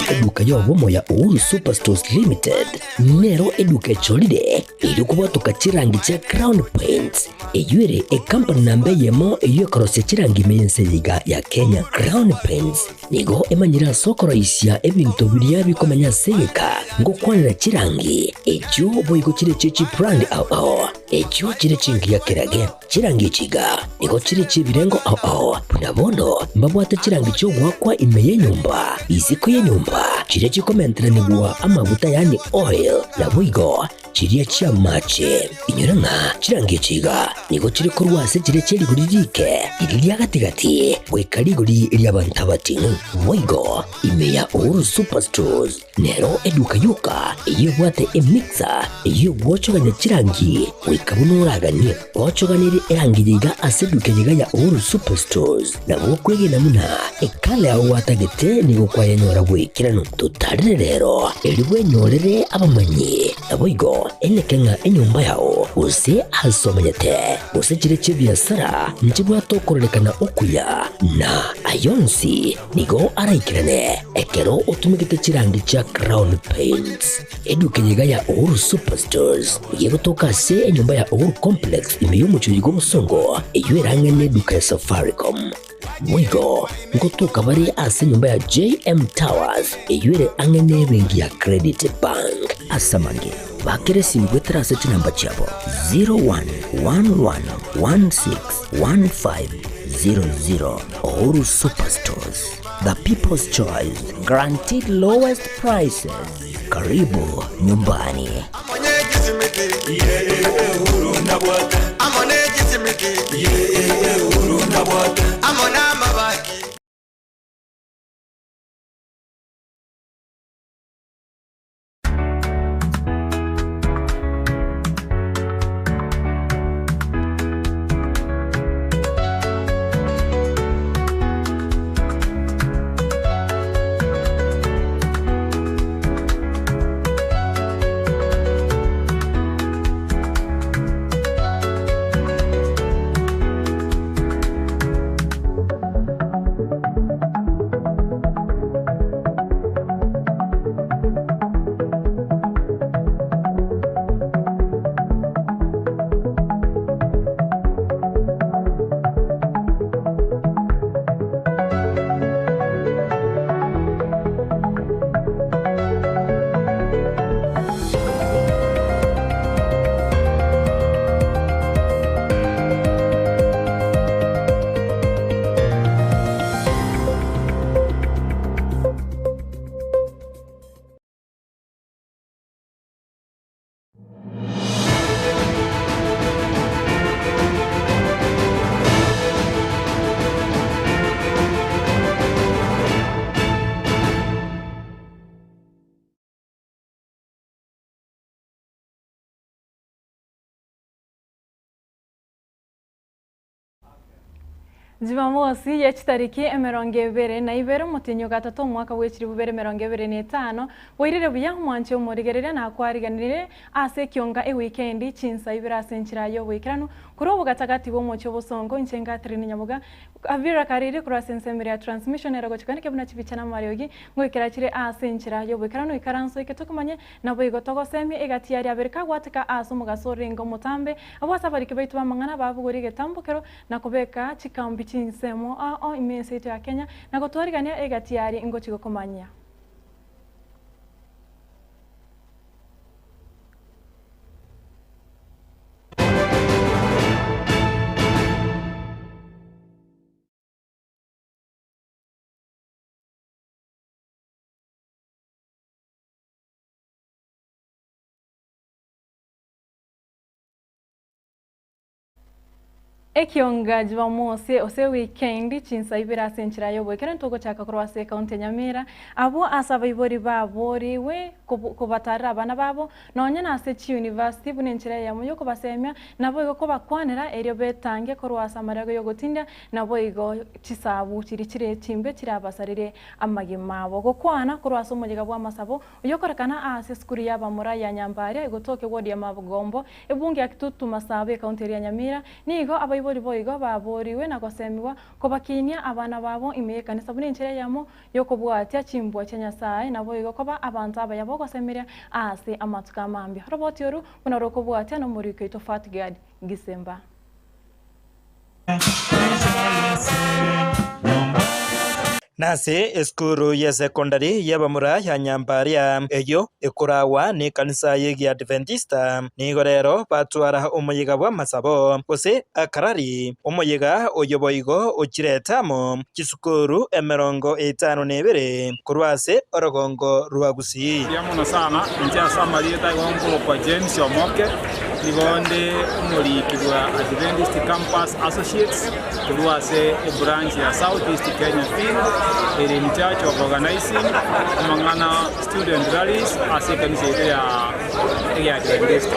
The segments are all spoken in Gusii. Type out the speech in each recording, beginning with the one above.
Eduka y'obomo ya Uhuru Superstores Limited nero eduka echorire erio kobwatoka chirangi chia Crown Paints, eyio ere ekampani namba eyemo eyio ekorosia chirangi ime y'ense eye iga ya Kenya. Crown Paints nigo emanyire ase okoroisia ebinto biria bikomenya ase egeka ngokwanera chirangi echio boigo chire chie chibrand ao ao echio chire chingiya kerage. Chirangi echi iga nigo chire chi'ebirengo ao ao, buna bono mbabwate chirangi chi'ogoakwa ime y'enyomba, isiko y'enyomba, chiria chikomenteranigwa amaguta yaani oil, naboigo chiria chi'amache. Inyora ng'a chirangi echi iga nigo chire korwa ase chiria chie rigori riike, riria ria gati-gati, goika rigori ri'abanto abating'u. Boigo ime ya Uhuru Superstores Nero eduka yoka eyio ebwate emixer eyio egwochogania chirangi goika buna oraganie. Gwochoganirie erangi eye iga ase eduka eye iga ya Uhuru Superstores, nabo okwegena buna ekala yao gwatagete nigo kwayenyora bw'ekeranu. Totarere rero erio bwenyorere abamanyi, naboigo eneke ng'a enyomba yao gose ase omanyete gose chire chi'ebiasara nchibwate okororekana okuya, na ayonsi Nigo araikerane ekero otumegete chirangi chia Crown Paints. Eduka eye iga ya Uhuru Superstores nigo egotoka ase enyomba ya Uhuru Complex ime y'omochie oyo bw'obosongo eyio erang'e neduka ya Safaricom. Boigo ngotoka bare ase enyomba ya JM Towers eyio ere ang'e nebenki ya Credit Bank. Ase amange, bakera esimi goetera ase chinamba chiabo 0111161500. Uhuru Superstores, the people's choice, guaranteed lowest prices. Karibu nyumbani. Jumamosi ye chitariki 21 omotienyi o gatato omwaka bwe chilifu bibere emerongo ebere na etano, bwairire buya omwanchi omorigereria na kwariganire ase ekionga ewikendi chinsa ibere ase enchera y'oboikeranu korwa obogatagati bw'omochie obosongo inche Catherine Nyaboga Avira Kariri korwa ase ensemo ya transmission ere gochia koeneka buna chibicha na amariogi ngoikera chire ase enchera y'oboikeranu ikaranso eke tokomanye Naboigo togosemia egati ya riabere kagwateka aase omogaso orenge omotambe, abwo ase abariki baito b'amang'ana babogorie egetambokero na kobeka chikambi chinsemo ao ime ense yaito ya Kenya, na gotwarigania egati yaria ingochi gokomanyia. Ekionga Jumamosi ose ewikendi chinsa ibere ase enchera y'oboikeranu togochaka korwa ase ekaunti ya Nyamira abwo ase abaibori baborigwe kobatarera abana babo Nonya nase chiuniversity buna enchera eyemo y'okobasemia, naboigo kobakwanera erio betange korwa ase amarego y'ogotindia, naboigo chisabu chiria chire chimbe chirabasarere amagima abo. Gokwana korwa ase omoyega bw'amasabo oyokorekana aase esukuru y'abamura ya Nyambaria egotokia ward ya Mabogombo, ebunge ya Kitutu Masaba ekaunti eria ya Nyamira, nigo abaibori. Abaibori boigo baborigwe na gosemigwa kobakinia abana babo ime y'ekanisa buna enchera eyemo y'okobwatia chimbwa chia Nyasae, naboigo koba abanto abaya bogosemeria ase amatuko amambia. Roboti oru buna rokobwatia nomoriki oito Fatgad Gisemba. Nase esukuru y'esekondari y'abamura ya Nyambaria, eyio ekoragwa nekanisa y'Egiadventista, nigo rero batwara omoyega bw'amasabo, gose akarari. Omoyega oyo boigo ochirete amo chisukuru 52 korwa ase orogongo rwa Gusii. Mbuya mono sana inche ase amarieta igo nkorokwa James Omoke, nigo nde omoriki bwa Adventist Campus Associates korwa ase ebranch ya South East Kenya Field ere in charge of organizing amang'ana student rallies ase ekanisa yaito ya Egeadventista.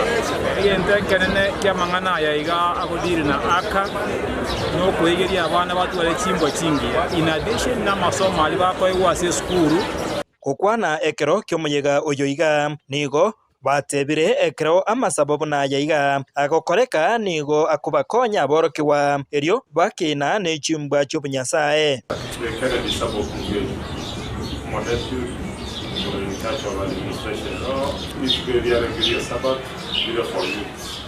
Egento ekenene ki'amang'ana aya iga agodeal na aka nokoegeria abana batware chimbwa chingiya in addition namasomo aria bakoegwa ase esukuru. Gokwana ekero ki'omoyega oyo iga, nigo batebire ekero amasabo buna aya iga agokoreka nigo akobakonya aborokigwa, erio bakina ne chimbwa chi'obonyasae. The Kennedy Sabo Kungeri, Omodeputy ore in charge of administration. Rituko eri riarenge ria Sabbath rire for youths.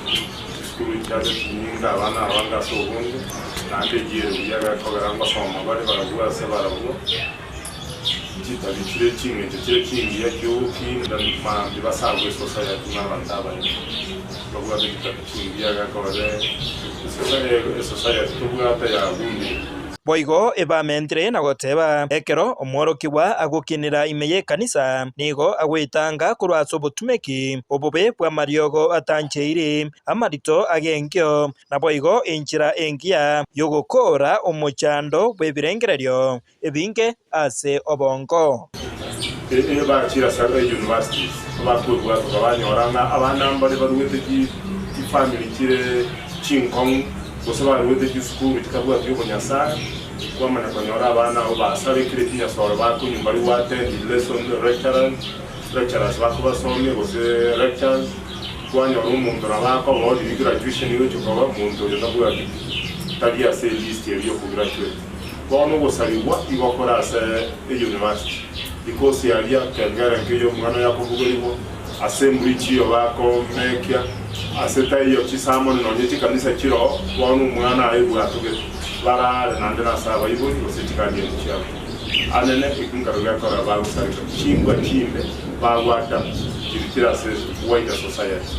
Chisukuru chiare chinyinge abana abange ase obonge, naende ejiere buya gekogera ngosoma bare barabwo ase barabwo. Chitabi chire ching'encho chire chingiya chi'ogokinda mambia basagwe esociety n'abanto abanene babwate chitabi chingiya gekogera esociety tobwate yagundire. Boigo ebamentire na goteba, Ekero omworokigwa agokinera ime y'ekanisa, nigo agwetanga korwa ase obotumeki obobe bw'amariogo atancheiri, amarito ag'enkio, naboigo enchera engiya y'ogokoora omochando bw'ebirengererio ebinge ase obongo. Ebachire ase universities abakwebwatoka banyora ng'a abana mbare baruete chifamiri chire chinkong'u gose baruete chisukuru chitabwati obonyasae, kwamanya konyora abana abo basarekire chinyasoro bakonywa mbari goattend lesson lecturers, lecturers bakobasomia gose lectures, kwanyora omonto nabo akoba oriri graduation gochia koba omonto oyo tabwati pi, tari ase elist eria yokograduate. Bono ogosarigwa igo kore ase euniversity because aria kengere nkeiyo omwana oyo akobugerigwa, assembly chiyo bakomekia, ase taiyo chisamoni nonye chikanisa chiroo, bono omwana aebwatogete barare naende nase abaibori gose chiguardian chiabo. Anene eki nkaro gekora bagosareka chimbwa chimbe bagwata chiri chire ase wider society.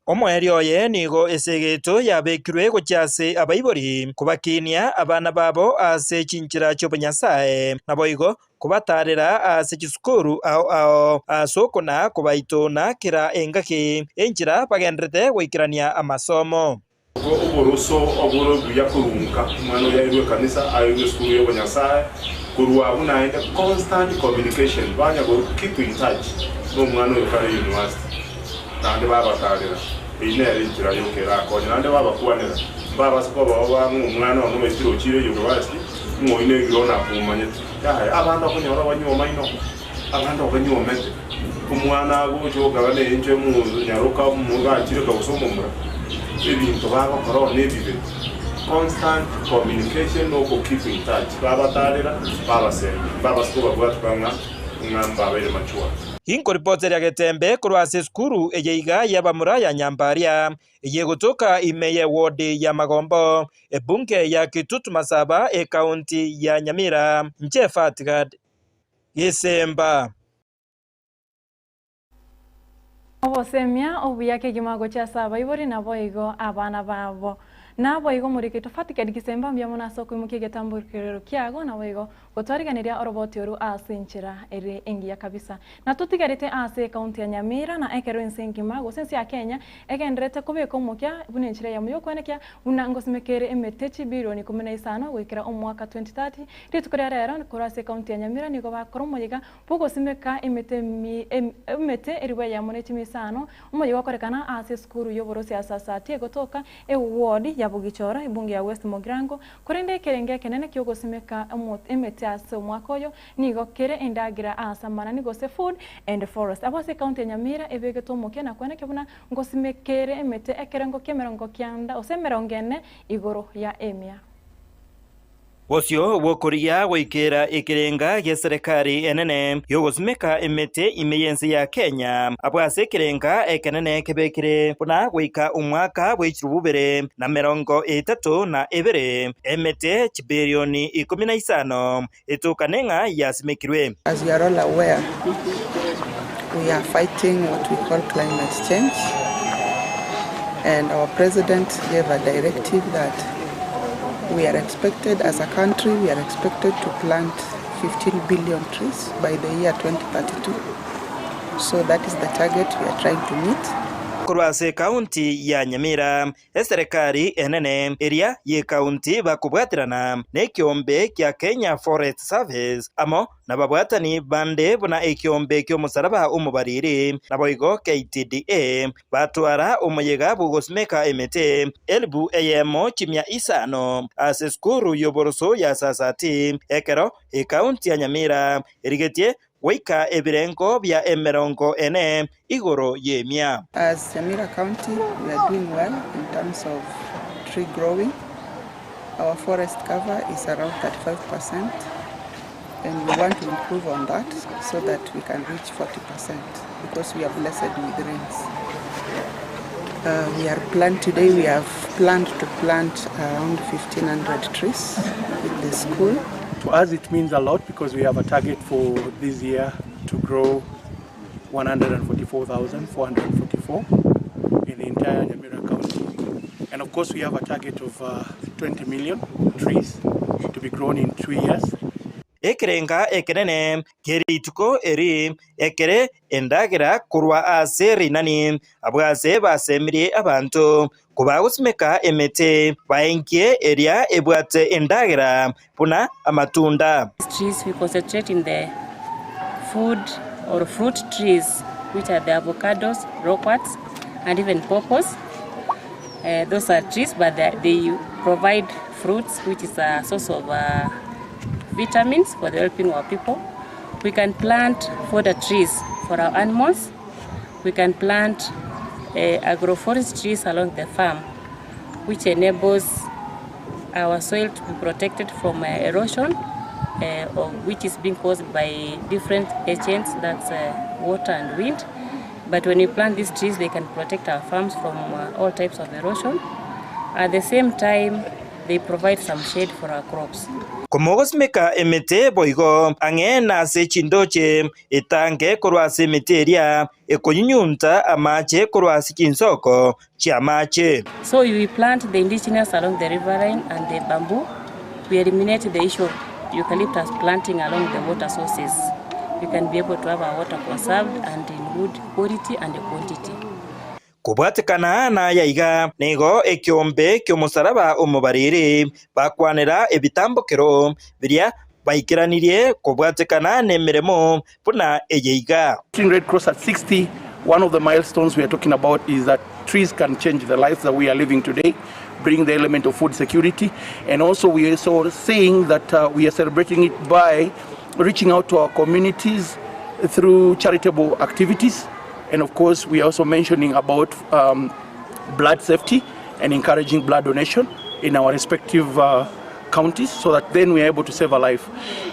Omoerio oye nigo esegeto yabekirwe gochia ase abaibori, kobakinia abana babo ase chinchera chi'obonyasae, naboigo kobatarera ase chisukuru ao ao, ase okona kobaitona kera engaki enchera bagendererete goikerania amasomo. Oboroso obore buya korunka omwana oyo airwe ekanisa, airwe esukuru y'obonyasae, korwa abwo naende constant communication, banya go keep in touch nomwana oyo kare university, naende babatarera. Eyio nere enchera yoka erakonye, naende babakwanera, mbabase koba bang'o omwana one oetire ochire university, ng'o oyio negire one akomanyete. Yaya, abande okonyora obanyuomaine oko, abande obanyuomete, omwana agocha okaba na enchwa emonyaroka omogachire gose omomura, ebinto bagokora one ebibe. Constant communication na oko keep in touch, babatarera, babasemia, mbabase kobabwatuka ng'a ng'a mbabeire mature. Inkoripotera Getembe korwa ase esukuru eye iga y'abamura ya Nyambaria, eye egotoka ime y'ewodi ya Magombo, ebunge ya Kitutu Masaba, ekaunti ya Nyamira. Inche Fatgad Gisemba. Obosemia obuya kegima gochia ase abaibori naboigo abana babo. Naboigo omorikito Fatikedi Gisemba mbuya mono ase okoimokia egetambokerero kiago naboigo gotwariganeria oroboti oru ase enchera ere engiya kabisa. Na totigarete ase ekaunti ya Nyamira na ekero ense engima gose ense ya Kenya egendererete kobeka omokia buna enchera eyemo yokwenekia buna ngosimeka ere emete chibilioni 15 goikera omwaka 2030 rituko ria rero korwa ase ekaunti ya Nyamira nigo bakora omoyega Bogosimeka emete emete erigwa eyemo ne chimisano, omoyio gokorekana ase esukuru y'oborosi ase Asati egotoka eward ya. ya Bogichora, ebunge ya West Mugirango, korende ekerengo ekenene kiogosimeka emete ase omwaka oyo nigo kere endagera ase amanani gose food and forest. Abwo ase ekaunti ya Nyamira ebegete omokia na koenekia buna ngosimekere emete ekerengo ki'emerongo kianda gose emerongo ene igoro ya emia. Bosio bw'okorigia goikera ekerenga gi'eserekari enene y'ogosimeka emete ime y'ense ya Kenya, abwo ase ekerenga ekenene kebekire buna goika omwaka bw'echilifu bibere na merongo etato na ebere, emete chibilioni ikomi na isano etokane ng'a yasimekirwe. As you are all aware, we are fighting what we call climate change and our president gave a directive that we are expected as a country, we are expected to plant 15 billion trees by the year 2032. So that is the target we are trying to meet. Korwa ase ekaunti ya Nyamira, Eserekari enene eria y'ekaunti bakobwaterana nekiombe kia Kenya Forest Service amo nababwatani bande buna ekiombe ki'omosaraba omobariri naboigo KTDA batwara omoyega bw'ogosimeka emete elibu eyemo chimia isano ase esukuru y'oboroso ya Sasati ekero ekaunti ya Nyamira erigetie Goika ebirengo bia emerongo ene igoro y'emia. As Nyamira County we are doing well in terms of tree growing, our forest cover is around 35% and we want to improve on that so that we can reach 40% because we are blessed with rains. Uh, we are planned today, we have planned to plant around 1500 trees in the school. To us it means a lot because we have a target for this year to grow 144,444 in the entire Nyamira County. And of course we have a target of uh, 20 million trees to be grown in two years. Ekerenga ekenene kie rituko eri ekere endagera korwa ase rinani, abwo ase basemirie abanto Kobagosimeka emete, baenkie eria ebwate endagera buna amatunda. Trees we concentrate in the food or fruit trees which are the avocados, loquats and even pawpaws. Uh, those are trees but they, they provide fruits which is a source of uh, vitamins for the helping our people. We can plant fodder trees for our animals. We can plant uh, agroforest trees along the farm, which enables our soil to be protected from uh, erosion, uh, of, which is being caused by different agents, that's uh, water and wind. But when we plant these trees, they can protect our farms from uh, all types of erosion. At the same time, they provide some shade for our crops. Komogosimeka emete boigo ang'e nase chindoche, etange korwa ase emete eria ekonyunyunta amache korwa ase chinsoko chi'amache. So we plant the indigenous along the riverine and the bamboo. We eliminate the issue of eucalyptus planting along the water sources. We can be able to have our water conserved and in good quality and quantity. Kobwatekana naya iga, nigo ekeombe ki'omosaraba omobariri bakwanera ebitambokero biria baikeranirie kobwatekana nemeremo buna eye iga. Red Cross at 60, one of the milestones we are talking about is that trees can change the lives that we are living today, bring the element of food security, and also we are also saying that uh, we are celebrating it by reaching out to our communities through charitable activities And of course, we are also mentioning about um, blood safety and encouraging blood donation in our respective uh, counties so that then we are able to save a life.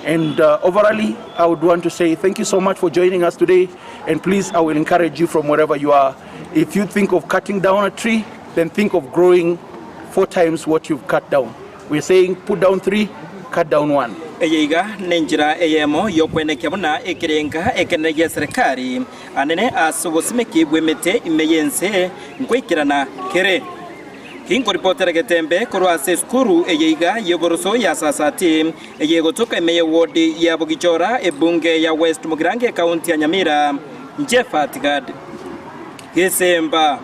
And uh, overall, I would want to say thank you so much for joining us today. And please, I will encourage you from wherever you are. If you think of cutting down a tree, then think of growing four times what you've cut down. We're saying put down three, cut down one. Eye iga nenchera eyemo y'okwenekia buna ekerenga ekenene gi'eserekari anene ase obosimeki bw'emete ime y'ense nkoikerana kere. Ginkoripotera getembe korwa ase esukuru eye iga y'oboroso ya Sasati eye egotoka ime y'ewodi ya Bogichora ebunge ya West Mugirango ekaunti ya Nyamira, Jephat Gad. Gesemba.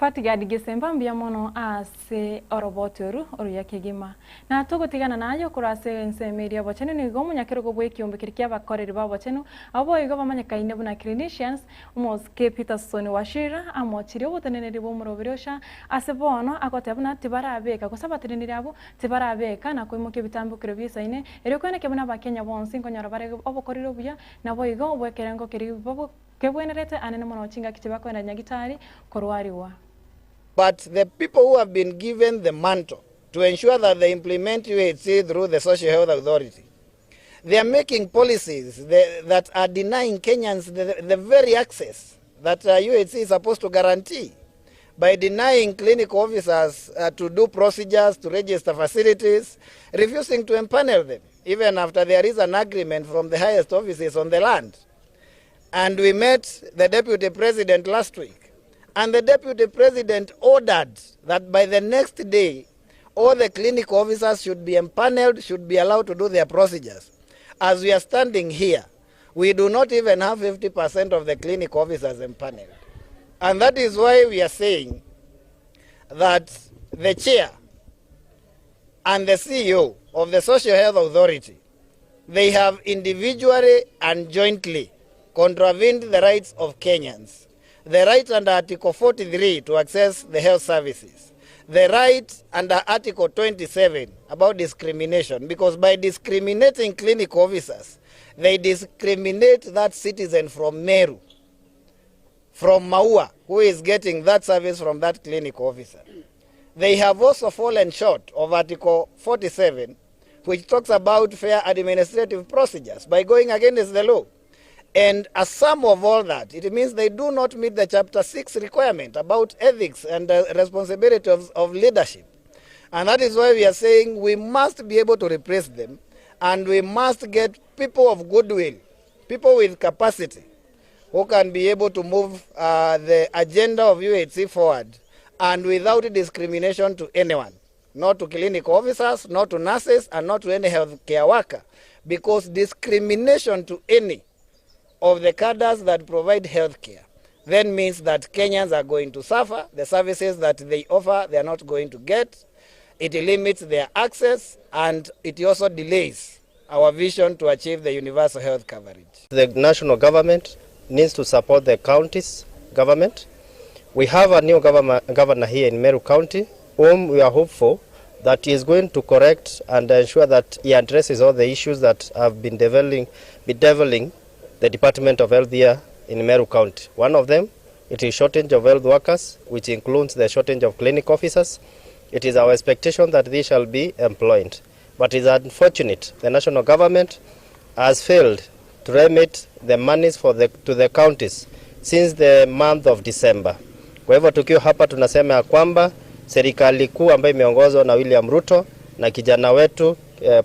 Fatgard Gesemba mbuya mono ase oroboti oru oruya kegima. Na togotigana naye okorwa ase ensemo eria obochenu nigo omonyakerogo bw'ekiombe keria ki'abakoreri b'obochenu, abwo boigo bamanyekaine buna clinicians, Omosike Peterson Wachira amochirie oboteneneri bw'omoroberi osha ase bono agoteba buna tibarabeka gose abateneneri abwo tibarabeka na koimokia ebitambokero biisaine erio koeneke buna abakenya bonsi nkonyora bare obokoreri obuya naboigo obw'ekerengo keria kebwenerete anene mono chingaki chibakoenda nyagitari korwarigwa. But the people who have been given the mantle to ensure that they implement UHC through the Social Health Authority, they are making policies that are denying Kenyans the, the very access that UHC is supposed to guarantee by denying clinical officers to do procedures, to register facilities, refusing to empanel them, even after there is an agreement from the highest offices on the land. And we met the deputy president last week. And the deputy president ordered that by the next day, all the clinic officers should be empaneled, should be allowed to do their procedures. As we are standing here, we do not even have 50% of the clinic officers empaneled. And that is why we are saying that the chair and the CEO of the Social Health Authority, they have individually and jointly contravened the rights of Kenyans. The right under Article 43 to access the health services. The right under Article 27 about discrimination, because by discriminating clinic officers, they discriminate that citizen from Meru, from Maua, who is getting that service from that clinic officer. They have also fallen short of Article 47, which talks about fair administrative procedures by going against the law. And a sum of all that, it means they do not meet the Chapter 6 requirement about ethics and the responsibility of, of leadership. And that is why we are saying we must be able to replace them and we must get people of goodwill, people with capacity, who can be able to move the agenda of UHC forward and without discrimination to anyone, not to clinical officers, not to nurses, and not to any healthcare worker, because discrimination to any of the cadres that provide healthcare then means that Kenyans are going to suffer. The services that they offer, they are not going to get. It limits their access and it also delays our vision to achieve the universal health coverage. The national government needs to support the counties government. We have a new governor here in Meru County, whom we are hopeful that he is going to correct and ensure that he addresses all the issues that have been bedeviling the Department of Health here in Meru County. One of them, it is shortage of health workers, which includes the shortage of clinic officers. It is our expectation that they shall be employed. But it is unfortunate the national government has failed to remit the monies to the counties since the month of December. Kwa hivyo tukiwa hapa tunasema ya kwamba serikali kuu ambayo imeongozwa na William Ruto na kijana wetu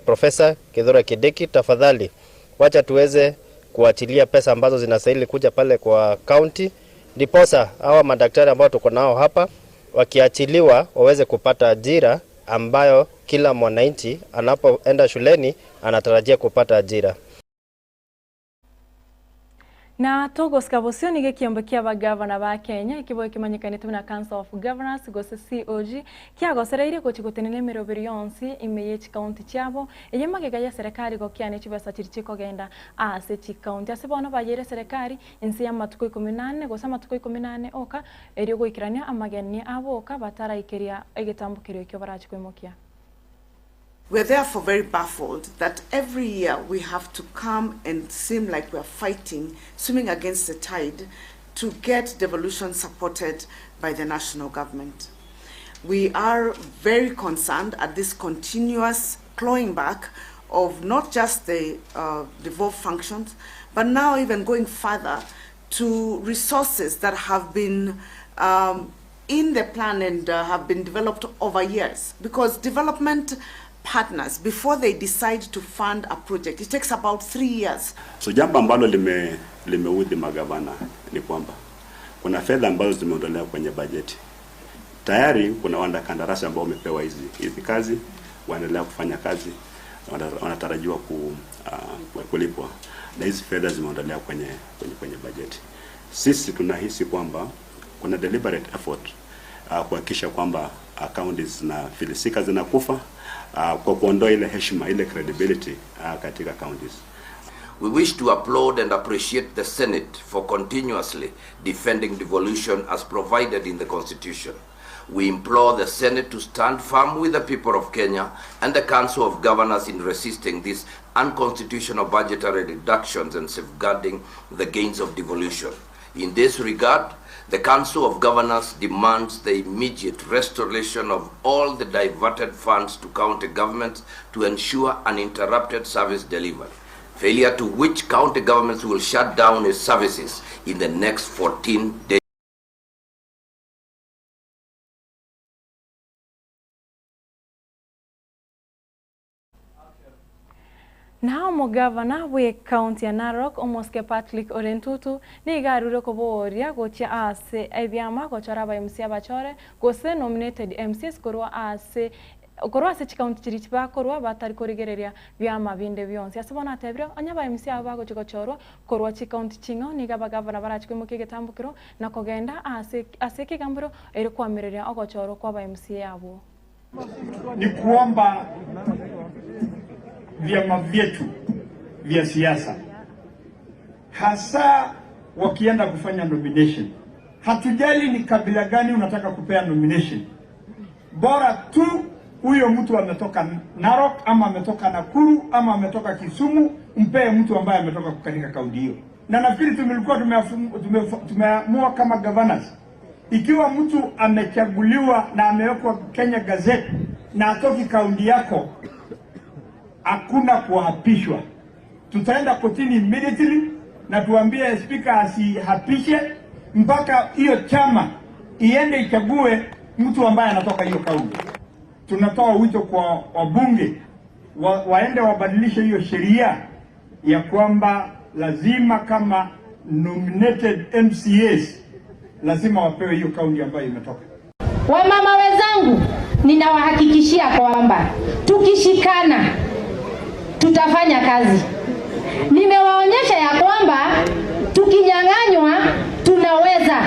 Profesa Kithure Kindiki, tafadhali wacha tuweze kuachilia pesa ambazo zinastahili kuja pale kwa county, ndiposa hawa madaktari ambao tuko nao hapa wakiachiliwa waweze kupata ajira ambayo kila mwananchi anapoenda shuleni anatarajia kupata ajira. Na togosika bosio nigo ekiombe kia abagavana ba Kenya ekibo ekimanyekanete buna Council of Governors gose COG kiagosereire gochi gotenena emeroberi yonsi ime ye chikaunti chiabo eye magega ya serikali gokiana chibesa chiri chikogenda ase chikaunti ase bono bayere serikali inse ya matuko 14 gose amatuko 14 oka erio goikerania amageni abo oka bataraikeria egetambo kerio ekio barachi koimokia. We are therefore very baffled that every year we have to come and seem like we are fighting, swimming against the tide, to get devolution supported by the national government. We are very concerned at this continuous clawing back of not just the devolved functions, but now even going further to resources that have been in the plan and have been developed over years. Because development partners, before they decide to fund a project, it takes about 3 years. So jambo ambalo limeudhi magavana ni kwamba kuna fedha ambazo zimeondolewa kwenye bajeti. Tayari kuna wanakandarasi ambao wamepewa hizi kazi, waendelea kufanya kazi, wanatarajiwa kulipwa na hizi fedha zimeondolewa kwenye bajeti. Sisi tunahisi kwamba kuna deliberate effort kuhakikisha kwamba counties zinafilisika zinakufa, kwa kuondoa ile heshima ile credibility katika counties. We wish to applaud and appreciate the Senate for continuously defending devolution as provided in the Constitution. We implore the Senate to stand firm with the people of Kenya and the Council of Governors in resisting these unconstitutional budgetary reductions and safeguarding the gains of devolution. In this regard, the Council of Governors demands the immediate restoration of all the diverted funds to county governments to ensure uninterrupted service delivery. Failure to which county governments will shut down its services in the next 14 days. Na omogavana bwe county ya Narok omosike Patrick Ole Ntutu nigo arure koboria gochia ase ebiama gochora aba MC abachore gose nominated MCs korwa ase korwa ase chikaunti chiri chibakorwa batari korigereria biama binde bionsi ase bono atebire onye aba MC abo bagochi gochorwa korwa chikaunti ching'ao niga abagavana barachi koimokia egetambokero na kogenda ase ase ekegambero ere kwamireria ogochorwa kwa aba MC abo. Ni kuomba vyama vyetu vya siasa hasa wakienda kufanya nomination, hatujali ni kabila gani unataka kupea nomination, bora tu huyo mtu ametoka Narok ama ametoka Nakuru ama ametoka Kisumu, mpee mtu ambaye ametoka katika kaunti hiyo. Na nafikiri tumilikuwa tumeamua kama governors, ikiwa mtu amechaguliwa na amewekwa Kenya Gazette na atoki kaunti yako, hakuna kuapishwa. Tutaenda kotini immediately na tuambie spika asihapishe mpaka hiyo chama iende ichague mtu ambaye anatoka hiyo kaunti. Tunatoa wito kwa wabunge wa, waende wabadilishe hiyo sheria ya kwamba lazima kama nominated MCAs lazima wapewe hiyo kaunti ambayo imetoka. Wamama wenzangu, ninawahakikishia kwamba tukishikana tutafanya kazi. Nimewaonyesha ya kwamba tukinyang'anywa tunaweza.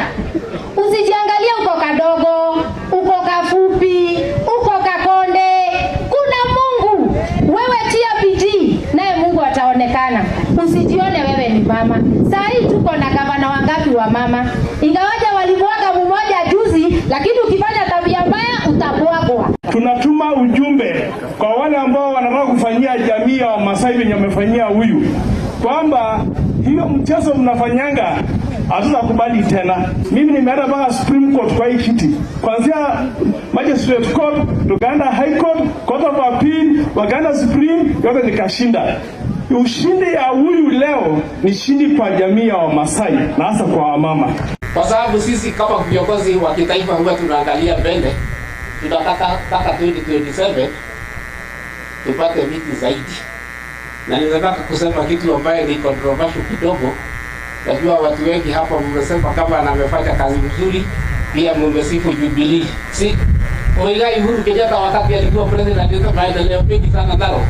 Usijiangalie uko kadogo, uko kafupi, uko kakonde. Kuna Mungu. Wewe tia bidii, naye Mungu ataonekana. Usijione wewe ni mama. Saa hii tuko na gavana wangapi wa mama? Ingawaje walimwaga mmoja juzi, lakini ukifanya tabia mbaya utabwagwa. Tunatuma ujumbe kwa wale ambao wanataka kufanyia jamii ya Wamasai venye wamefanyia huyu, kwamba hiyo mchezo mnafanyanga hatutakubali tena. Mimi nimeenda mpaka Supreme Court kwa hii kiti, kuanzia Magistrate Court tukaenda High Court, Court of Appeal, wakaenda Supreme, yote nikashinda. Ushindi ya huyu leo ni shindi kwa jamii ya Wamasai na hasa kwa wamama. Kwa sababu sisi kama viongozi wa kitaifa huwa tunaangalia mbele, tunataka mpaka 2027 tupate viti zaidi, na ninataka kusema kitu ambaye ni controversial kidogo. Najua watu wengi hapa mmesema kama amefanya kazi mzuri, pia mmesifu Jubilee. Si Muigai Uhuru Kenyatta wakati alikuwa president alileta maendeleo mengi sana Narok.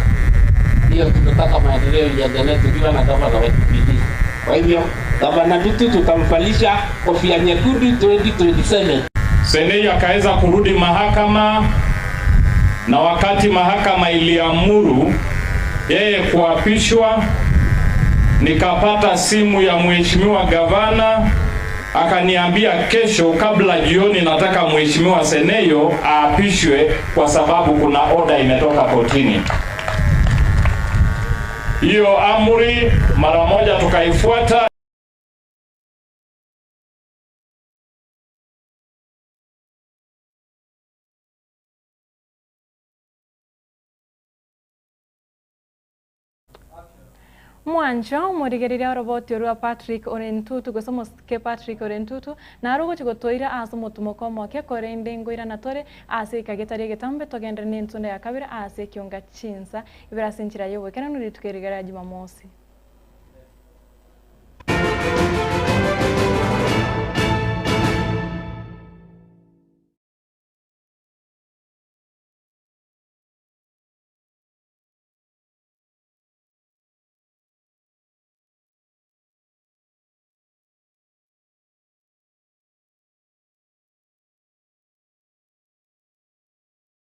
Hiyo tunataka maendeleo iendelee tukiwa na gavana wa Jubilee. Kwa hivyo gavana Ntutu tutamvalisha kofia nyekundu 2027. Senei akaweza kurudi mahakama, na wakati mahakama iliamuru yeye kuapishwa, nikapata simu ya mheshimiwa gavana akaniambia kesho kabla jioni, nataka mheshimiwa Seneyo aapishwe kwa sababu kuna oda imetoka kotini. Hiyo amri mara moja tukaifuata. Mwancho omorigereria oroboti orwa Patrick Ole Ntutu gose omosike Patrick Ole Ntutu naro ogochi gotoira ase omotumoko omoke korende ngoirana tore ase ekagetari egetambe togendere na entunda ya kabere ase ekionga chinsa ibere ase enchera ya oboikeranu rituko erigara Jumamosi.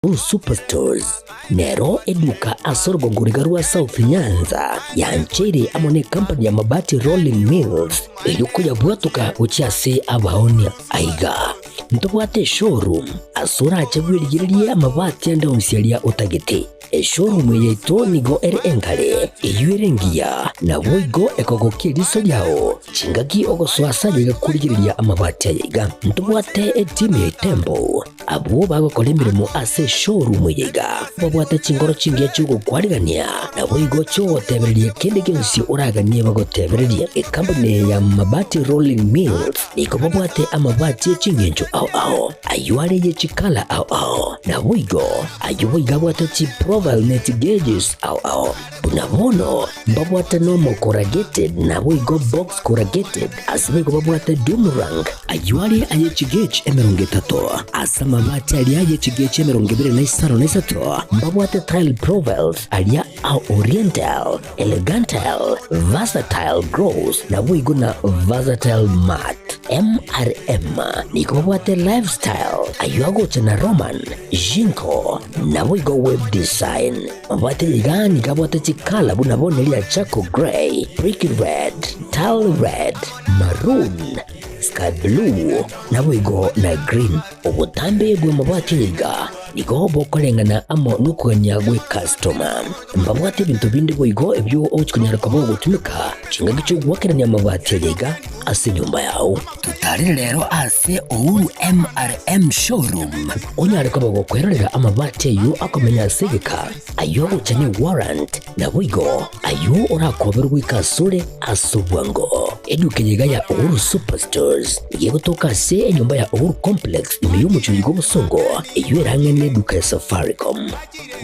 Uhuru Superstores nero eduka ase orogongo riga rwa South Nyanza yancheire amo ne company ya Mabati Rolling Mills erio koyabwatoka gochia ase abaonia. Aiga ntobwate eshowroom ase orache bwerigererie amabati ande onsi aria otagete. Eshowroom eye yaito nigo ere engare, eyio ere engiya, naboigo ekogokia eriso riao chingaki ogosoa ase aye iga korigereria amabati aya iga. Ntobwate etimu ya Itembo Abwo bagokora emeremo ase eshowroom eye iga babwate chinkoro chingiya chi'ogokwarigania, naboigo chi'ogotebereria kende gionsi oraganie bagotebererie. Ekampuni eye ya Mabati Rolling Mills nigo babwate amabati e chingencho ao ao, ayio are ye chikala ao ao, naboigo ayio boigo abwate chiprofile ne chigeges ao ao. Buna bono mbabwate nomo corrugated naboigo box corrugated, ase boigo babwate doom rank, ayio are aye chigauge 30, ase amabati aria aye chigauge 23 na mbabwate tile profiles aria a oriental, elegantal, versatile gloss naboigo na versatile matte. MRM nigo babwate lifestyle, ayio agocha na Roman, Jinko, naboigo web design. Mabwate iga nigo abwate chikala buna bono eria charcoal grey, brick red, tile red, maroon, sky blue, naboigo na green. Obotambe bw'amabati aya iga nigo bokoreng'ana amo nokogania gw'ecustoma. Mbabwate ebinto binde boigo ebio ogochia konyara koba ogotumeka chingaki chi'ogoakerania amabati aya iga ase enyomba yao. Totarere rero ase Uhuru MRM Showroom onyare koba gokwerorera amabati ayio akomenya ase egeka, ayio agocha ne warrant, naboigo ayio orakoberwe goika asore ase obwango. Eduka eye iga ya Uhuru Superstores nigo egotoka ase enyomba ya Uhuru Complex ime y'omochie oyo bw'obosongo, eyio ere ang'e neduka ya Safaricom.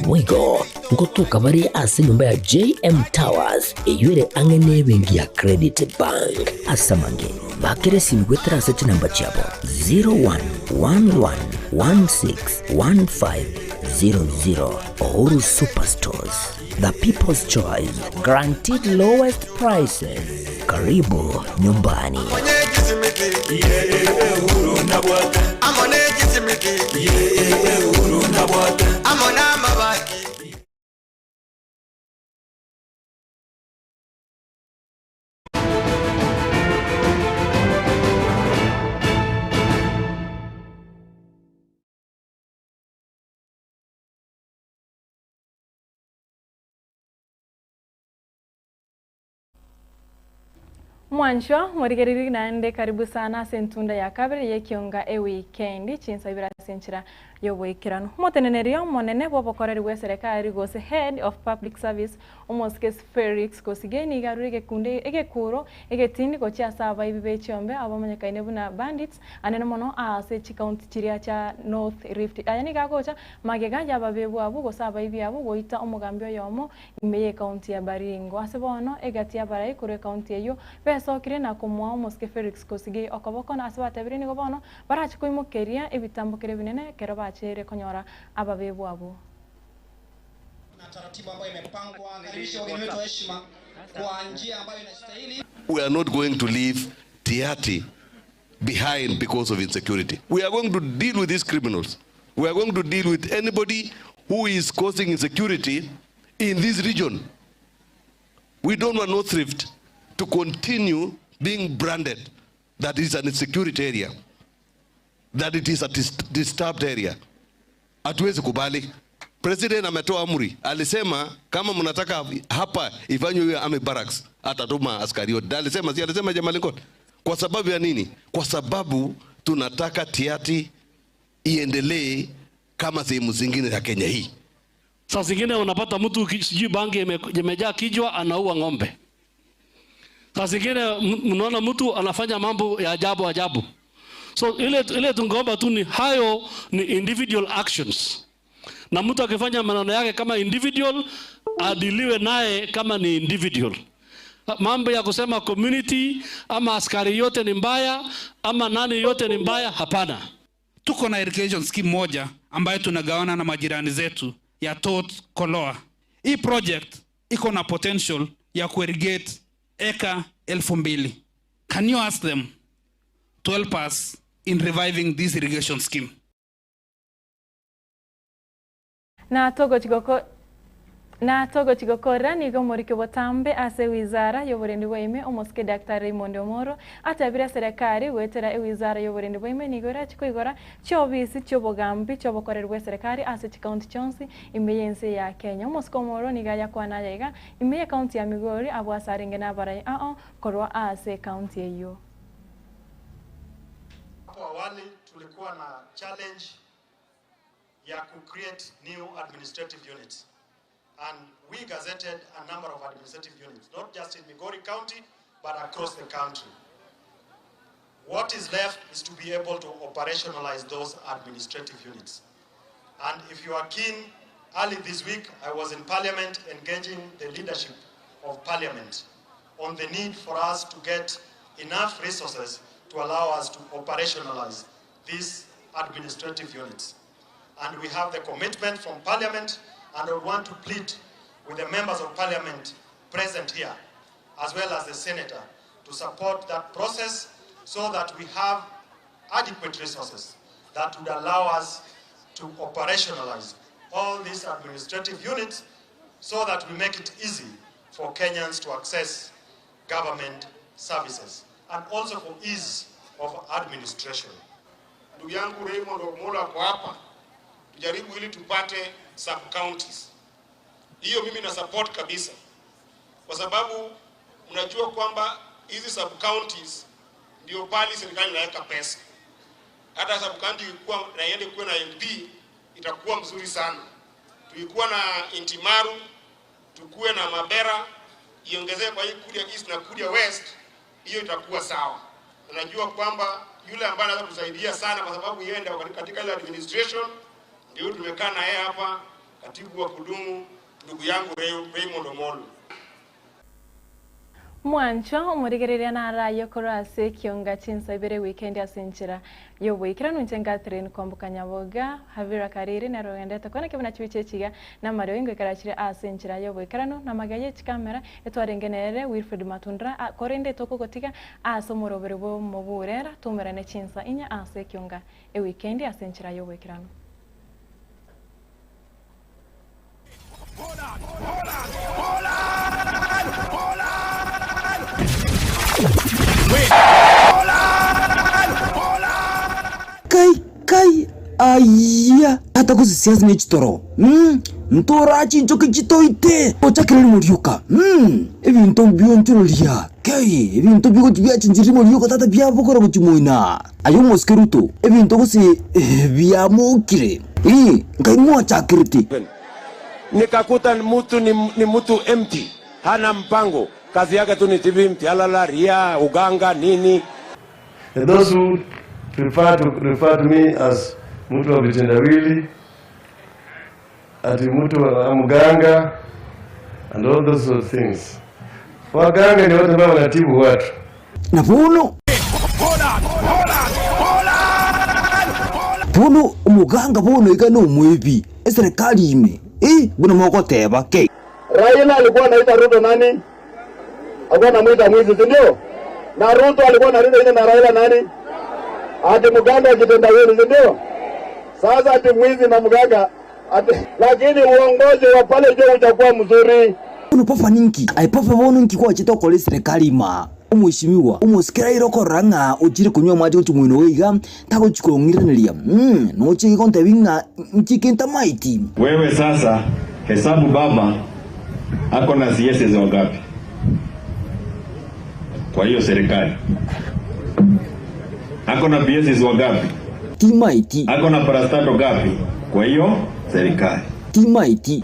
Boigo ngotoka bare ase enyomba ya JM Towers eyio ere ang'e nebenki ya Credit Bank. Ase amange, bakera esimi goetera ase chinamba chiabo 0111161500. Uhuru Superstores, the people's choice, guaranteed lowest prices. Karibu nyumbani. Mwanchwa morigereria naende karibu sana ase entunda ya kabere y'ekionga ewikendi chinsa ibere ase enchera y'oboikeranu. Omoteneneri omonene bw'obokoreri bw'eserekari gose Head of Public Service Omosike Felix Kosigei nigo arure egekundi egekuro egetindi gochia ase abaibi be chiombe abo bamanyekaine buna bandits anene mono ase chikaunti chiria chia North Rift. Aya nigo agocha magega y'ababebwa abwo gose abaibi abwo goita omogambi oyomo ime y'ekaunti ya Baringo. Ase bono egati y'abarai korwa ekaunti eyio besokire na komoa omosike Felix Kosigei okoboko na ase batebire nigo bono barache koimokeria ebitambokero ebinene ekero bachere konyora ababebwa abwo. We are not going to leave Tiaty behind because of insecurity. We are going to deal with these criminals. We are going to deal with anybody who is causing insecurity in this region. We don't want North Rift to continue being branded that is an insecurity area, that it is a disturbed area. Hatuwezi kubali. President ametoa amri, alisema kama mnataka hapa ifanywe hiyo army barracks, atatuma askari wote. Alisema, si alisema Chemolingot? Kwa sababu ya nini? Kwa sababu tunataka Tiaty iendelee kama sehemu zingine za Kenya hii. Saa zingine unapata mtu sijui bangi imejaa kichwa anaua ng'ombe. Saa zingine mnaona mtu anafanya mambo ya ajabu ajabu. So ile tungeomba tu ni hayo ni individual actions. Na mtu akifanya maneno yake kama individual, adiliwe naye kama ni individual. Mambo ya kusema community ama askari yote ni mbaya ama nani yote ni mbaya, hapana. Tuko na irrigation scheme moja ambayo tunagawana na majirani zetu ya Tot Koloa. Hii project iko na potential ya kuirrigate eka 2000. Can you ask them to help us in reviving this irrigation scheme? Na togochi goko Na togochi gokorera nigo omoriki botambe ase ewizara y'oborendi bwa ime omosike Daktari Raymond Omoro atebire eserekari goetera ewizara y'oborendi bwa ime nigo erachi koigora chiobisi chiobogambi chiobokoreri bwa eserekari ase chikaunti chionsi ime y'ense ya Kenya. Omosike Omoro nigo ayakwana aya iga ime y'ekaunti ya Migori abwo ase arenge nabarai ao korwa ase ekaunti eyio. Hapo awali tulikuwa na challenge ya ku create new administrative units and we gazetted a number of administrative units not just in Migori County but across the country. What is left is to be able to operationalize those administrative units. And if you are keen, early this week I was in Parliament engaging the leadership of Parliament on the need for us to get enough resources to allow us to operationalize these administrative units. And we have the commitment from Parliament, and I want to plead with the members of Parliament present here, as well as the Senator, to support that process so that we have adequate resources that would allow us to operationalize all these administrative units so that we make it easy for Kenyans to access government services and also for ease of administration. Ndugu yangu Raymond Omolo ako hapa, tujaribu ili tupate sub counties. Hiyo mimi na support kabisa, kwa sababu mnajua kwamba hizi sub counties ndio pali serikali inaweka pesa. Hata sub county ikikuwa na iende kuwe na MP itakuwa mzuri sana. Tukikuwa na Intimaru, tukuwe na Mabera, iongezee kwa hii Kuria East na Kuria West, hiyo itakuwa sawa. Unajua kwamba yule ambaye anaweza kusaidia sana, kwa sababu yeye ndio katika ile administration, ndio tumekaa na yeye hapa, katibu wa kudumu ndugu yangu Raymond Omolo. Mwancho omorigereria naraye korwa ase ekionga chinsa ibere weekend ase enchera y'oboikeranu inche Catherine Kwamboka Nyaboga Havira Kariri nero ogendete kona kebuna chibicha echiga na amario ingo ekarachire ase enchera y'oboikeranu na amaga ye chikamera etwarenge nere Wilfred Matundra korende tokogotiga ase omoroberi bwa omoburera toumerane chinsa inya ase ekionga eweekend ase enchera y'oboikeranu. Kai kai ayia tata gose siasa ne chitoro mm ntoraa chinchoki chitoite ochakire rimo rioka mm ebinto bionchororia kai ebinto bigochi biachinchire rimo rioka tata biabokora gochi moina aye omosike Ruto ebinto gose biamokire Ii, nkai mwachakerete. Nikakuta mtu ni, ni mtu empty, hana mpango, kazi yake tu ni TV, mtialala, ria, uganga nini. And those who prefer to refer to me as mtu wa vitendawili, ati mtu wa mganga and all those sort of things. Waganga ni watu ambao wanatibu watu. Na bono bono omoganga bono iga nomwebi eserekari ime eh buna mogoteba kei. Raila alikuwa anaita Ruto nani? Alikuwa anamuita mwizi, si ndio? Na Ruto alikuwa analinda ile na Raila nani? Ati mganga akitendawili, si ndio? Sasa ati mwizi na mganga ati, lakini uongozi wa pale juu utakuwa mzuri. Bono papa ninki? Aye papa bono nki gwachete gokora eserekari imaa? Omweshimiwa omosike Raila okorora ng'a ochire konywa amache gochia moino oye iga tagochi kong'iraneria mm noche gontebi ng'a nki kentamaeti. Wewe sasa hesabu baba ako na CSs wangapi kwa hiyo serikali? Ako na PSs wangapi? Timaeti. Ako na parastato gapi kwa hiyo serikali? Timaeti.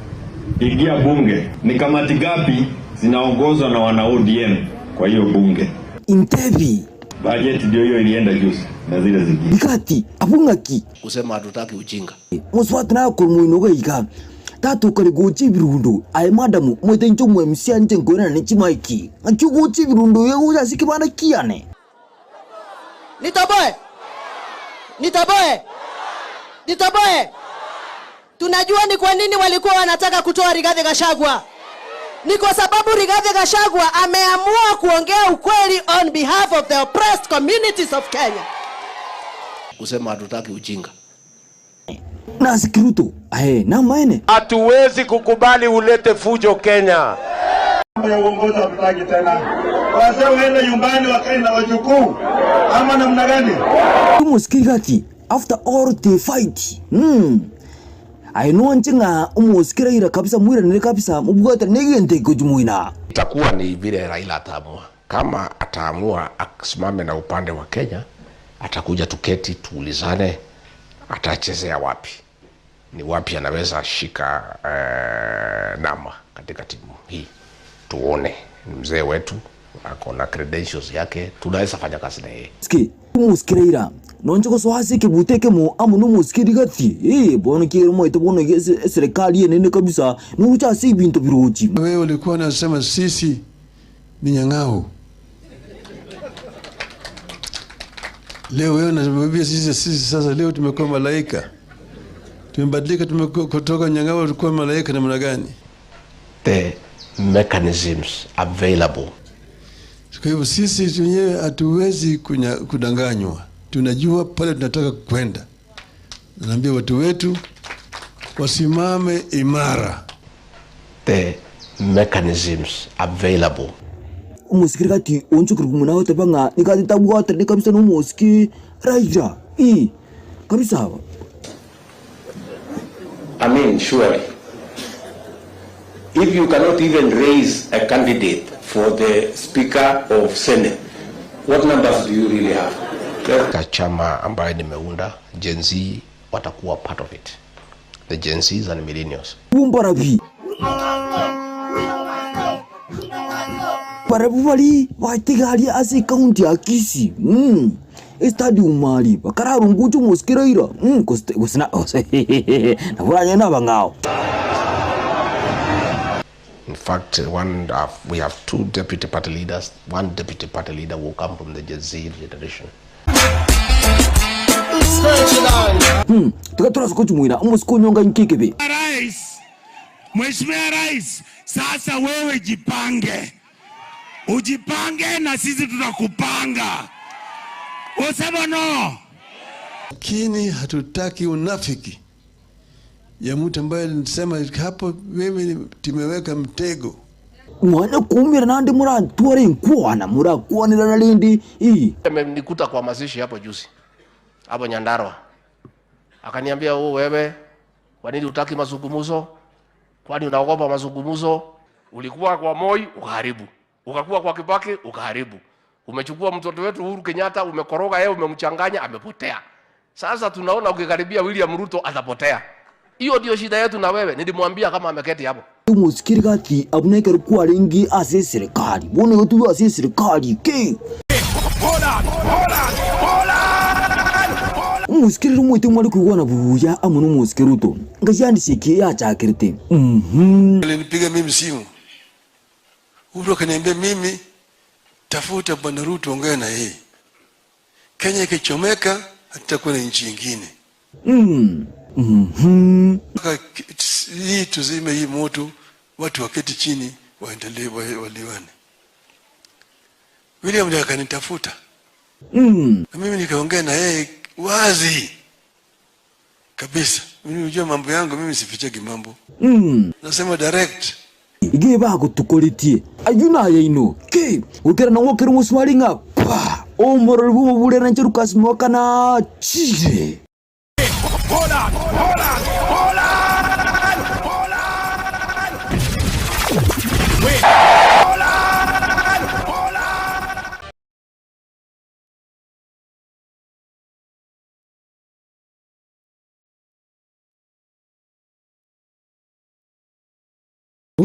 Ingia bunge, ni kamati gapi zinaongozwa na wana ODM kwa hiyo bunge? Intebi. Bajeti ndio hiyo ilienda juzi na zile zingine. Ikati, abwo ng'aki? Kusema hatutaki ujinga. Mosubati naye korwa moino iga iga, tata okare gocha ebirundo, aye madam, omoete inche omo MC anche nkoirana ne chimaiki, ng'aki ogocha ebirundo iga gocha ase ekebanda kiane? Nitoboe, nitoboe, nitoboe. Tunajua ni kwa nini walikuwa wanataka kutoa Rigathi Gachagua. Ni kwa sababu Rigathi Gachagua ameamua kuongea ukweli on behalf of the oppressed communities of Kenya. Kusema hatutaki ujinga. Nase ki Ruto? Aye namaene. Hatuwezi kukubali ulete fujo Kenya. Mambo ya uongozi hatutaki tena. Wazee waende nyumbani wakae na wajukuu ama namna gani? Omosike gaki after all the fight mm. Aye nonche ng'a omosike Raila kabisa moiranere kabisa mobwatane negento eke moina. Itakuwa ni vile Raila ataamua. Kama ataamua asimame na upande wa Kenya, atakuja tuketi tuulizane, atachezea wapi, ni wapi anaweza shika nama katika timu hii, tuone. Ni mzee wetu, ako na credentials yake, tunaweza fanya kazi na yeye. Ski omosike Raila nonche gosoa ase ekebuto ekemo amo na omosike Rigathi eh bono kiagera omoete bono iga ase eserekari enene kabisa nogocha ase ebinto birochi. Wewe ulikuwa unasema sisi ni nyang'au. Leo wewe unatuambia sisi sasa leo tumekuwa malaika. Tumebadilika, tumekuwa kutoka nyang'au tulikuwa malaika namna gani? The mechanisms available. Kwa hivyo sisi wenyewe hatuwezi kudanganywa. Tunajua pale tunataka kwenda. Naambia watu wetu wasimame imara. The mechanisms available. Omosike Rigathi onchokire buna agoteba ng'a nigo atabwatire kabisa na omosike Raila ii kabisa. I mean, surely, if you cannot even raise a candidate for the Speaker of Senate, what numbers do you really have? Katika chama ambayo nimeunda, Gen Z watakuwa part of it. The Gen Zs and millennials. Bumbarabi. Barabu bari batigaria ase ekaunti ya Kisii. Estadium aria bakararunguche omosike Raila. Gose gose na gose nabo oranyore nabang'ao. In fact, we have two deputy party leaders. One deputy party leader will come from the Gen Z generation. Tiga torase kochumuina omosike onyonga inki ekebe. Rais, Mheshimiwa Rais, sasa wewe jipange. Ujipange na sisi tutakupanga. Usema no. Lakini hatutaki unafiki ya mtu ambaye alisema hapo mimi tumeweka mtego. Mwana kumira nandi murantware nkwana murakwanira na rindi ii. Amenikuta kwa mazishi hapo juzi hapo Nyandarua. Akaniambia, oh, wewe kwa nini hutaki mazungumzo? Kwani unaogopa mazungumzo? Ulikuwa kwa Moi ukaharibu, ukakuwa kwa Kibaki ukaharibu, umechukua mtoto wetu Uhuru Kenyatta umekoroga yeye, umemchanganya, amepotea. Sasa tunaona ukikaribia William Ruto atapotea. Hiyo ndio shida yetu na wewe. Nilimwambia kama ameketi hapo. Omosike Rigathi abwo nekero kwarenge ase eserekari bono igo tobwe ase eserekari ki. Omosike rero omoite mware koigwana buya amo na omosike Ruto ngayandisia eki yachakerete. Alinipiga mimi simu. Uhuru akaniambia mimi tafuta Bwana Ruto ongea na yeye. Kenya ikichomeka hatutakuwa na nchi nyingine. Hii tuzime hii moto, watu waketi chini waendelee waliwane. William ndiye akanitafuta. Na mimi nikaongea na yeye wazi kabisa. Mimi unajua mambo yangu, mimi sifichagi mambo. Nasema direct. Iga bagotukoretie ayio naye inwe ki gokera na gokera omosumari ng'a pa omorori bw'omobure na inche Lucas Mwaka nachire.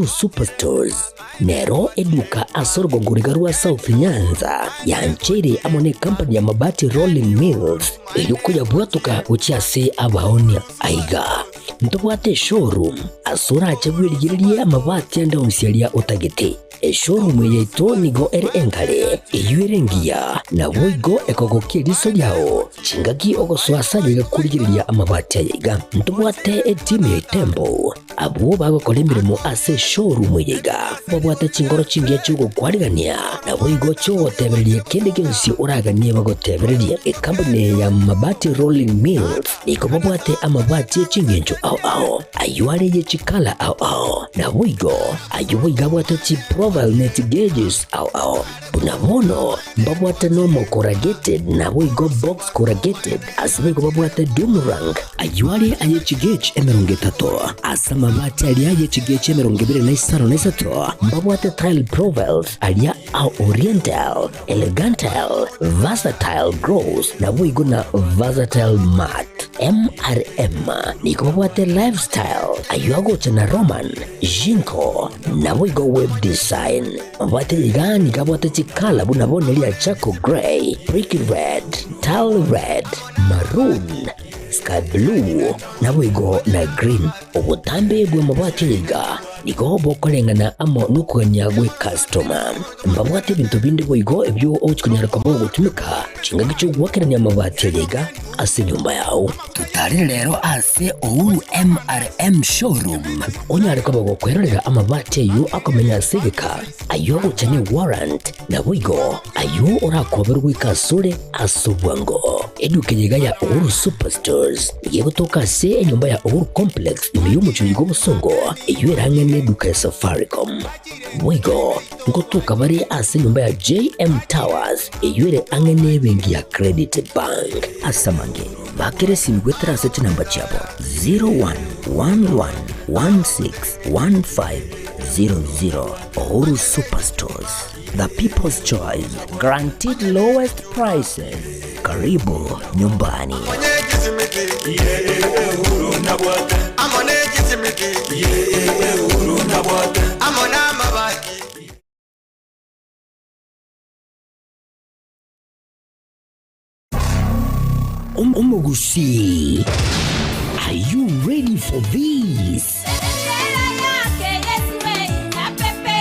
Superstores nero eduka ase orogongo riga rwa South Nyanza yancheire amo ne company ya Mabati Rolling Mills erio koyabwatoka gochia ase abaonia. Aiga ntobwate eshowroom ase orache bwerigererie amabati ande onsi aria otagete. Eshowroom eye yaito nigo ere enkare, eyio ere engiya, naboigo ekogokia eriso riao chingaki ogosoa ase aye iga korigereria amabati aya iga. Ntobwate etimu ya Itembo. Abwo bagokora emeremo ase eshowroom eye iga babwate chingoro chingiya chi'ogokwarigania, naboigo chi'ogotebereria kende gionsi oraganie bagotebererie. Ekampuni eye ya Mabati Rolling Mills nigo babwate amabati e chingencho ao ao, ayio are ye chikala ao ao, naboigo ayio boigo abwate chiprofile ne chigeges ao ao. Buna bono mbabwate normal corrugated naboigo box corrugated, ase boigo babwate doomerang, ayio are aye chigauge 30, ase amabati aria aye chigauge 23 na mbabwate tile profiles aria a oriental, elegantile, versatile gloss naboigo na versatile matte. MRM nigo babwate lifestyle, ayio agocha na Roman, Jinko, naboigo web design. Mabwate iga nigo abwate chikala buna bono ria charcoal grey, brick red, tile red, maroon, sky blue, naboigo na green. Obotambe bw'amabati aya iga nigo bokoreng'ana amo nokogania gw'ecustoma. Mbabwate ebinto binde boigo ebio ogochi konyara koba ogotumeka chingaki chi'ogoakerania amabati aya iga ase enyomba yao. Totarire rero ase Uhuru MRM Showroom onyare koba gokwerorera amabati ayio akomenya ase egeka, ayio agocha ne warrant, naboigo ayio orakoberwe goika asore ase obwango. Eduka eye iga ya Uhuru Superstores nigo egotoka ase enyomba ya Uhuru Complex ime y'omochie oyiga obosongo eyio ere ang'e neduka ya Safaricom. Boigo ngotoka bare ase enyomba ya JM Towers eyio ere ang'e nebenki ya Credit Bank. Ase amange, bakera esimi goetera ase chinamba chiabo 0111161500. Uhuru Superstores, the people's choice, guaranteed lowest prices. Karibu nyumbani. Omogusii, are you ready for this?